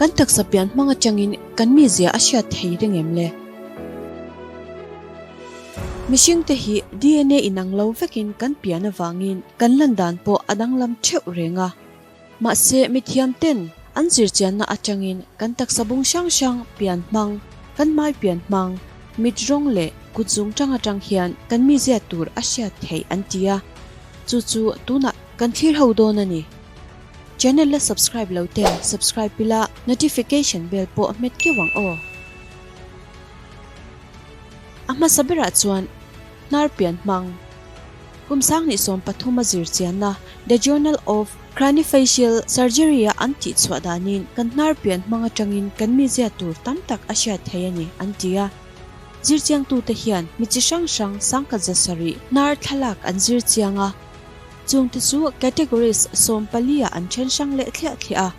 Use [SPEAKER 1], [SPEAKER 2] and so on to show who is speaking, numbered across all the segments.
[SPEAKER 1] Kan taksa pian hmang atangin kan mizia a hriat thei reng em le? Mihringte hi DNA inang lo vekin kan pian avangin kan lan dan pawh a danglam theuh reng a. Mahse mithiam ten an zirchianna atangin kan taksa bung hrang hrang pian hmang, kan hmai pian hmang, mit rawng leh kut zung tang atang hian kan mizia tur a hriat theih an ti a. Chu chu tunah kan thlir ho dawn a ni. Channel la subscribe lo ten subscribe ila notification bell pawh hmet keuh ang aw. A hmasa berah chuan hnar pian hmang kum 2013 a zir chianna The Journal of Craniofacial Surgery a an tih chhuah danin kan hnar pian hmang atangin kan mizia tur tam tak a hriat thei a ni an ti a. Zirchiangtute hian mi chi hrang hrang 1007 hnar thlalak an zir chiang a. Chungte chu categories 14 ah an then hrang leh thliah thliah a.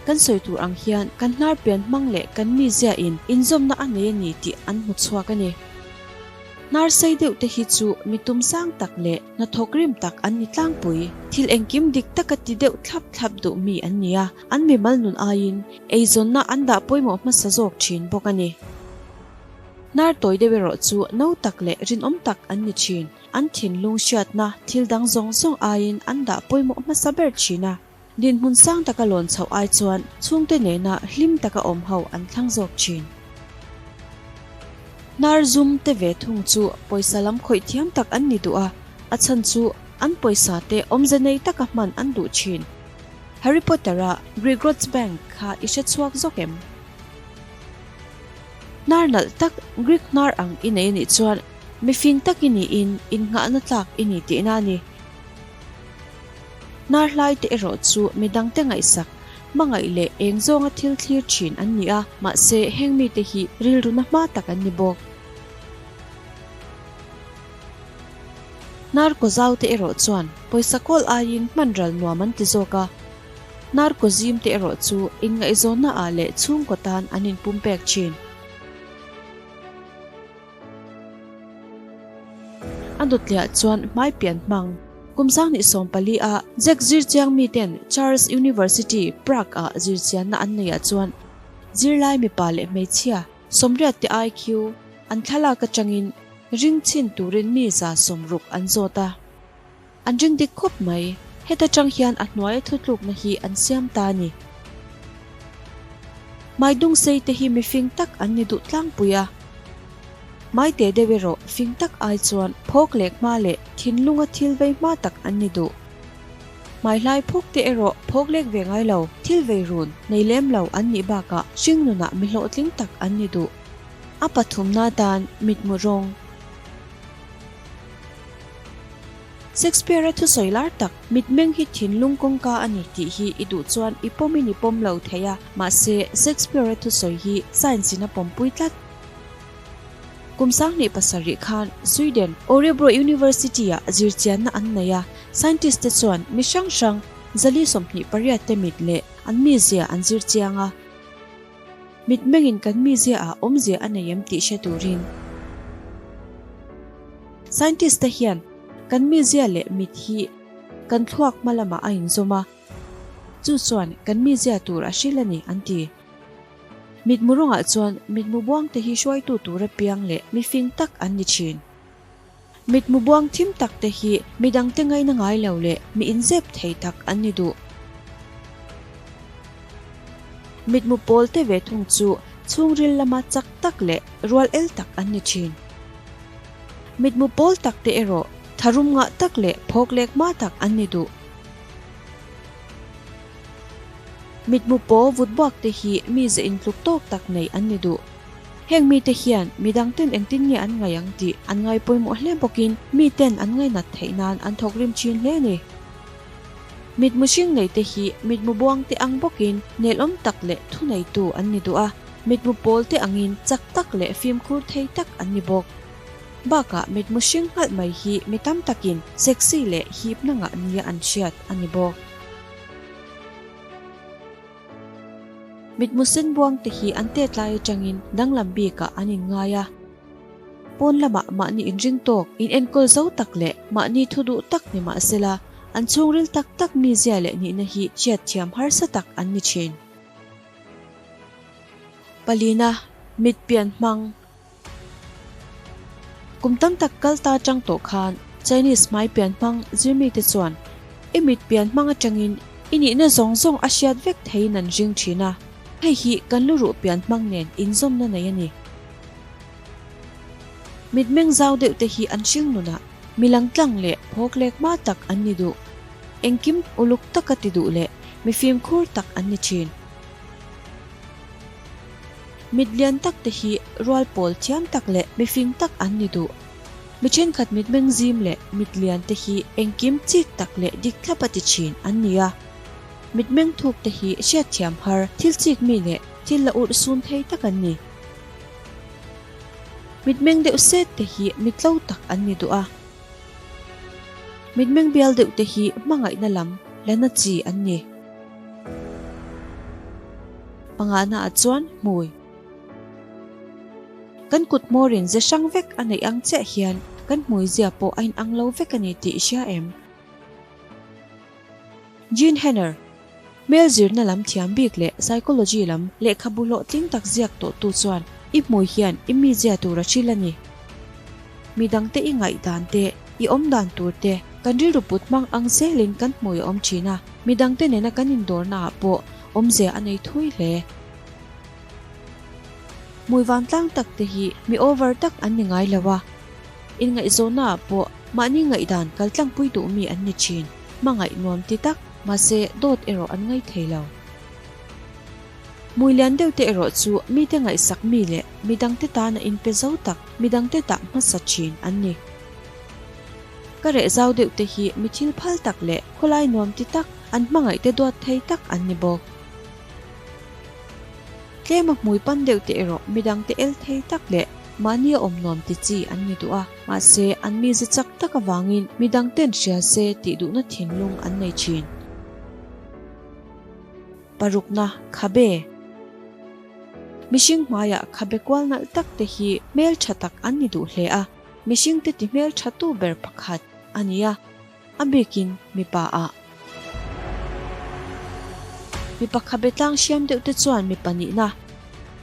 [SPEAKER 1] Kan sawi tur ang hian kan hnar pian hmang leh kan mizia in inzawmna a nei a ni tih an hmu chhuak a ni. Hnar sei deuh te hi chu mi tum sang tak leh hnathawk rim tak an ni tlangpui. Thil engkim dik taka ti deuh thlap thlap duh mi an ni a, an mimal nun aiin eizawnna an dah pawimawh hmasa zawk thin bawk a ni. Hnar tawi deuh erawh chu no tak leh rinawm tak an ni thin. An thinlung hriatna thil dang zawng zawng aiin an dah pawimawh hmasa ber thin a. Dinhmun sang taka lawn chhoh ai chuan chhungte nena hlim taka awm ho an thlang zawk thin. Hnar zum te ve thung chu pawisa lam khawih thiam tak an ni duh a, a chhan chu an pawisa te awmze nei taka hman an duh thin. Harry Potter-a Gringotts Bank kha i hre chhuak zawk em? Hnar nalh tak Greek hnar ang i nei anih chuan Mifing tak i niin innghahna tlak i ni tihna a ni. Hnar hlai te erawh chu midangte ngaihsak, hmangaih leh eng zawnga thil thlir thin an ni a, mahse heng mite hi rilruna hma tak an ni bawk. Hnar kaw zau te erawh chuan pawisa kawl aiin hman ral nuam an ti zawk a, hnar kaw zim te erawh chu inngaihzawnna ah leh chhungkaw tan an inpumpek thin. A dawtliah chuan hmai pian hmang. Kum 2014 a Czech zirchiang miten Charles University, Prague ah zirchianna an neihah chuan zirlai mipa leh hmeichhia 80 te IQ an thlalak atangin ring chhin turin mi 60 an zawt a. An ring dik khawp mai. Heta tang hian a hnuaia thutlukna hi an siam ta a ni. Hmai dung sei te hi mifing tak an ni duh tlangpui a. Hmai te deuh erawh fing tak ai chuan phawk leh hma leh thinlunga thil vei hma tak an ni duh. Hmai hlai phuk te erawh phawk lek ve ngai lo, thil vei run nei lem lo an nih bakah hringnunah mi hlawhtling tak an ni duh. A pathumna atan mitmu rawng. Shakespeare-a thusawi lar tak, Mitmeng hi thinlung kawngka a ni tih hi i duh chuan i pawmin i pawm lo thei a, mahse Shakespeare-a thusawi hi science-in a pawmpui tlat. Kum 2007 khan Sweden Örebro University-ah zirchianna an nei a, scientist-te chuan mi hrang hrang 428 te mit leh an mizia an zirchiang a. Mitmengin kan mizia ah awmzia a nei em tih hre turin Scientist te hian kan mizia leh mit hi kan thluak hma lamah a inzawm a, chu chuan kan mizia tur a hril a ni an ti. Mitmu rawngah chuan mitmu buang te hi hruaitu tura piang leh mifing tak an ni thin. Mitmu buang thim tak te hi midangte ngaina ngai lo leh mi inzep thei tak an ni duh. Mitmu pawl te ve thung chu chhungril lama chak tak leh rual el tak an ni thin. Mitmu pawl tak te erawh tharum ngah tak leh phawk lek hma tak an ni duh. Mitmu paw vut buak te hi mi ze intluk tawk tak nei an ni duh. Heng mite hian midang ten engtin nge an ngaih ang tih an ngai pawimawh hle bawkin mi ten an ngainat theih nan an thawk rim thin hle a ni. Mitmu hring nei te hi mitmu buang te ang bawkin nelawm tak leh thuneitu an ni duh a, mitmu pawl te angin chak tak leh fimkhur thei tak an ni bawk. Bakah mitmu hring nghalh mai hi mi tam takin sexy leh hipna ngah nia an hriat a ni bawk. Mitmu sen buang te hi an tet lai atangin danglam bikah an inngai a. Pawn lamah mahni inring tawk, in enkawl zo tak leh mahni thu duh tak ni mah sela, an chhungril tak tak mizia leh nihna hi hriat thiam harsa tak an ni thin. Palina, Mit pian hmang. Kum tam tak kal ta atang tawh khan Chinese hmai pian hmang zirmite chuan i mit pian hmang atangin i nihna zawng zawng a hriat vek theiin an ring thin a, hei hi kan luruh pian hmang nen inzawmna nei a ni. Mitmeng zau deuh te hi an hring nunah mi langtlang leh phawklek hma tak an ni duh. Engkim uluk taka ti duh leh mi fimkhur tak an ni thin. Mit lian tak te hi rual pawl thiam tak leh mifing tak an ni duh. Mi thenkhat mitmeng zim leh mit lian te hi engkim chik tak leh dik thlap a ti thin an ni a. Mitmeng thuk te hi hriatthiam har thil chik mi leh thil la urh sun thei tak an ni. Mitmeng deuh set te hi mitlo tak an ni duh a. Mitmeng bial deuh te hi hmangaihna lam la na chi an ni. Pangahna ah chuan hmui. Kan kut hmawrin ze hrang vek a neih ang chiah hian kan hmui zia pawh a inang lo vek a ni tih i hria em? Jean Henner, Hmel zirna lam thiam bik leh psychology lam lehkhabu hlawhtling tak ziak tawhtu chuan i hmui hian i mizia tur a hrilh a ni. Midangte i ngaihdan te, i awmdan tur te, kan rilru put hmang ang zelin kan hmui a awm thin a, midangte nena kan indawrnaah pawh awmzia a nei thui hle. Hmui vantlang tak te hi mi over tak an ni ngai lo a, inngaihzawnnaah pawh mahni ngaihdan kaltlangpui duh mi an ni thin, hmangaih nuam ti tak. Mahse, dawt erawh an ngai thei lo. Hmui lian deuh te erawh chu mite ngaihsak mi leh midangte tana inpe zo tak, midangte tah hmasa thin an ni. Ka reh zau deuh te hi mi thil phal tak leh khawlai nuam ti tak, an hmangaih te duat thei tak an ni bawk. Tlema hmui pan deuh te erawh midangte el thei tak leh mahnia awm nuam ti chi an ni duh a, mahse an mize chak tak avangin midangten hria se tih duhna thinlung an nei thin. Parukna, Khabe. Mihring hmaiah khabe kual nalh tak te hi hmeltha tak an ni duh hle a, mihringte ti hmeltha tu ber pakhat a ni a. A bikin mipa ah. Mipa khabe tlang hriam deuh te chuan mipa nihna,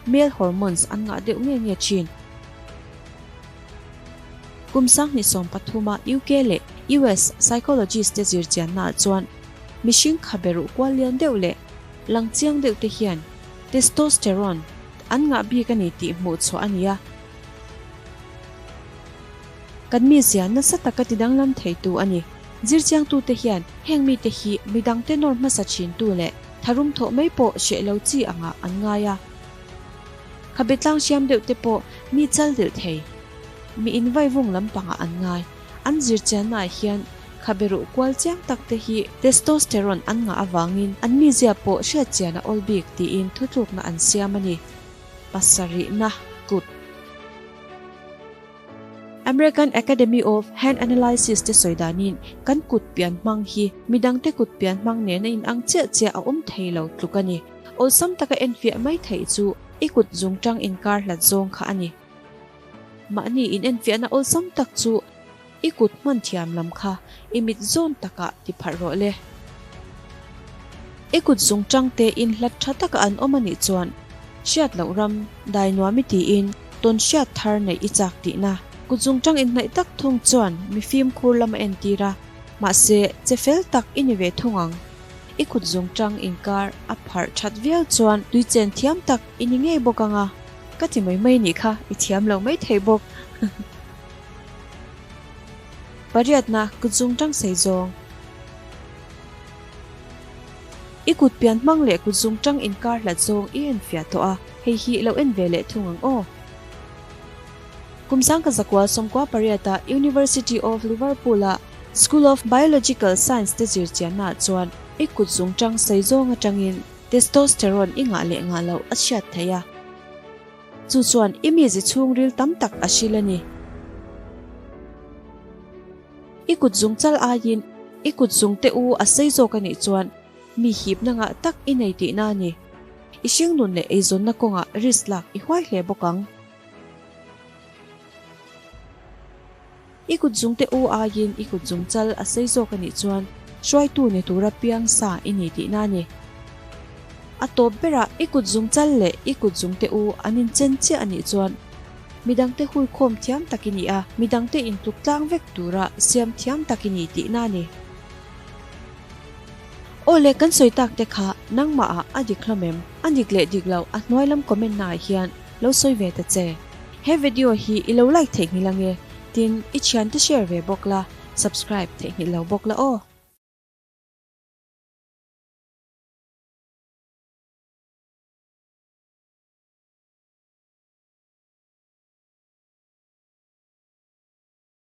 [SPEAKER 1] male hormones, an ngah deuh nge nge thin. Kum 2013 a UK leh US psychologist te zirchianna ah chuan mihring khabe ruh kual lian deuh leh lang chiang deuh te hian testosterone an ngah bik a ni tih hmuh chhuah a ni a. Kan mizia nasa taka tidanglam theitu a ni. Zirchiangtute hian heng mite hi midangte nawr hmasa thintu leh tharum thawh mai pawh hreh lo chi angah an ngai a. Khabe tlang hriam deuh te pawh mi chal dilh thei, mi invaivung lampangah an ngai. An zirchiannaah hian khabe ruh kual chiang tak te hi testosterone an ngah avangin an mizia pawh hriatchian a awl bik tiin thutlukna an siam a ni. Pasarihna kut. American Academy of Hand Analysis te sawi danin kan kut pian hmang hi midangte kut pian hmang nena inang chiah chiah a awm thei lo tluk a ni. Awlsam taka enfiah mai theih chu i kut zungtang inkar hlat zawng kha a ni. Mahni inenfiahna awlsam tak chu i kut hman thiam lam kha i mit zawn takah ti pharh rawh le. I kut zungtang te inhlat tha taka an awm a nih chuan hriat loh ram dai nuam i tiin tawn hriat thar neih i chak tihna. Kut zungtang inhnaih tak thung chuan mi fimkhur lam a entir a, mahse che fel tak i ni ve thung ang. I kut zungtang inkar a pharh that viau chuan tui chen thiam tak i ni ngei bawk ang a. Ka ti mai mai nih kha i thiam lo mai thei bawk. Pariatna kut zungtang sei zawng. I kut pian hmang leh kut zungtang inkar hlat zawng i enfiah tawh a, hei hi lo en ve leh thung ang aw. Kum 1998 ah University of Liverpool ah School of Biological Science te zirchianna ah chuan i kut zungtang sei zawng atangin testosterone i ngah leh ngah loh a hriat theih a. Chu chuan i mizi chhungril tam tak a hril a ni. I kut zung chal aiin i kut zung te u a sei zawk a nih chuan mi hipna ngah tak i nei tihna a ni. I hringnun leh eizawnna kawngah risk lak i huai hle bawk ang. I kut zung te u aiin i kut zung chal a sei zawk a nih chuan hruaitu ni tura piang sa i ni tihna a ni. A tawp berah i kut zungchal leh i kut zungte u an inchen chiah a nih chuan midangte huikhawm thiam tak i ni a, midangte intluk tlang vek tura siam thiam tak i ni tihna a ni. Aw le, kan sawi tak te kha nangmah ah a dik hlawm em? A dik leh dik loh a hnuai lam comment na ah hian lo sawi ve ta che. He video hi i lo like theihnghilh ange, tin i thiante share ve bawk la, subscribe theihnghilh lo bawk la aw.